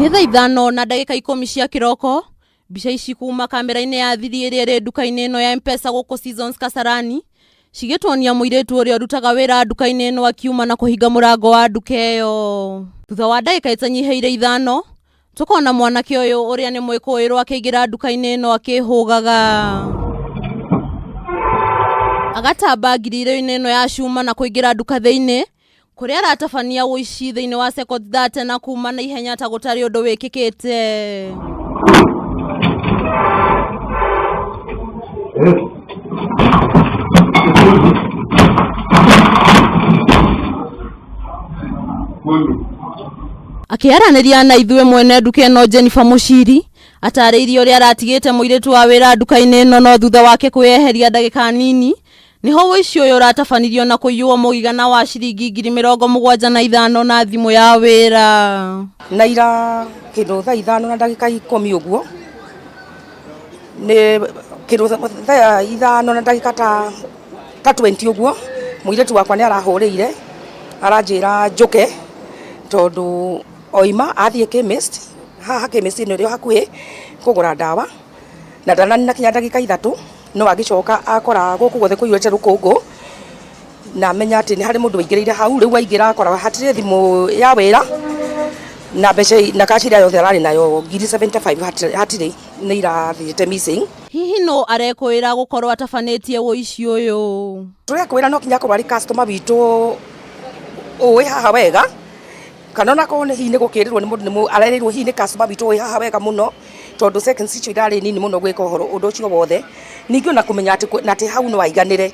Nĩ thaa 5:10 cia kĩroko, mbica ici kuma kamera-inĩ ya thiri ĩrĩa ĩrĩ nduka-inĩ ĩno ya M-Pesa gũkũ Seasons Kasarani, cigĩtuonia mũirĩtu ũrĩa ũrutaga wĩra nduka-inĩ ĩno akiuma na kũhinga mũrango wa nduka ĩyo. Thutha wa ndagĩka itanyihĩire 5, tũkona mwanake ũyũ ũrĩa nĩ mwĩkũĩrwo akĩingĩra nduka-inĩ ĩno akĩhũgaga. Agatamba ngirĩro-inĩ ĩno ya cuma na kũingĩra nduka thĩinĩ, kũrĩa aratabania ũici thĩinĩ wa sekondi 30 na kuma na ihenya ta gũtarĩ ũndũ wĩkĩkĩte. Akĩaranĩria na ithuĩ mwene nduka ĩno Jennifer Mũciri atarĩirie ũrĩa aratigĩte mũirĩtu wa wĩra nduka-inĩ ĩno no thutha wake kwĩyeheria ndagĩka nini Nĩho ũici ũyũ ũratabanirio na kũiywo mũigana wa ciringi 75,000 na thimũ ya wĩra. Na ira kĩndũ thaa 5:10 ũguo, nĩ kĩndũ thaa 5 na ndagĩka ta 20 ũguo, mũirĩtu wakwa nĩ arahũrĩire aranjĩra njũke tondũ oima athiĩ chemist, haha chemist ĩno ĩrĩ o hakuhĩ kũgũra ndawa. Na ndananina kinya ndagĩka 3 no agĩcoka akora gũkũ guothe kũiyũrĩte rũkũngũ na amenya atĩ nĩ harĩ mũndũ waingĩrĩire hau. Rĩu aingĩra akora hatirĩ thimũ ya wĩra na mbeca na cash ĩrĩa yothe ararĩ nayo 75,000 hatirĩ, nĩ irathiĩte missing. Hihi nũ arekũĩra gũkorwo atabanĩtie ũici ũyũ? Tũrekwĩra no kinya akorwo arĩ customer witũ ũĩ haha wega, kana ona korwo nĩ hihi nĩ gũkĩrĩrwo nĩ mũndũ nĩ arerĩirwo hihi nĩ customer witũ ũĩ haha wega mũno, tondũ seconds icio irarĩ nini mũno gwĩka ũhoro ũndũ ũcio wothe. Ningĩ ona kũmenya atĩ na atĩ hau no aiganĩre,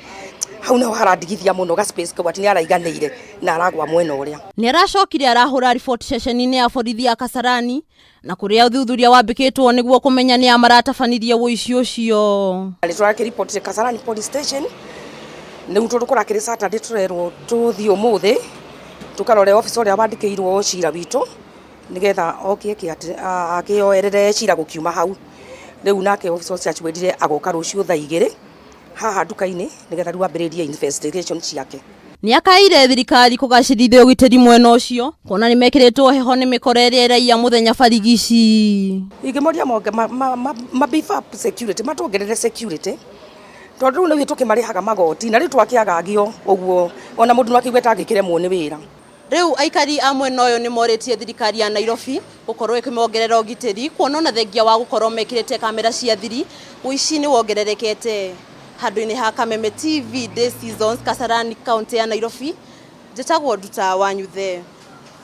hau niho harandigithia mũno ga space kau atĩ nĩ araiganĩire na aragwa mwena ũrĩa. Nĩ aracokire arahũra riboti ceceni-inĩ ya borithi ya Kasarani na kũrĩa ũthuthuria wambĩkĩtwo nĩguo kũmenya nĩa maratabanirie ũici ũcio. Nĩ tũrakĩribotire Kasarani Police Station, rĩu tondũ kũrakĩrĩ Saturday tũrerwo tũthiĩ ũmũthĩ tũkarore officer ũrĩa wandĩkĩirwo cira witũ nĩgetha oke akĩoerere cira gũkiuma hau. Rĩu nake officer ũcio atwĩrire agoka rũciũ thaa 2 haha nduka-inĩ nĩgetha rĩu ambĩrĩrie investigation ciake. Nĩ akaĩire thirikari kũgacĩrithia ũgitĩri mwena ũcio kuona nĩ mekĩrĩtwo heho nĩ mĩkora ĩrĩa ĩraiya mũthenya barigici. Ingĩmoria ma beef up security, matuongerere security, tondũ rĩu nĩ tũkĩmarĩhaga magoti na rĩu twakĩagagio ũguo ona mũndũ no akĩigue ta angĩkĩremwo nĩ wĩra. Rĩu aikari a mwena ũyũ nĩ morĩtie thirikari ya Nairobi gũkorwo ĩkĩmongerera ũgitĩri kuona ona thengia wa gũkorwo mekĩrĩte kamera cia thiri ũici nĩ wongererekete. Handũ-inĩ ha Kameme TV Day Seasons, Kasarani, kaũntĩ ya Nairobi, njĩtagwo Nduta wa Nyuthe.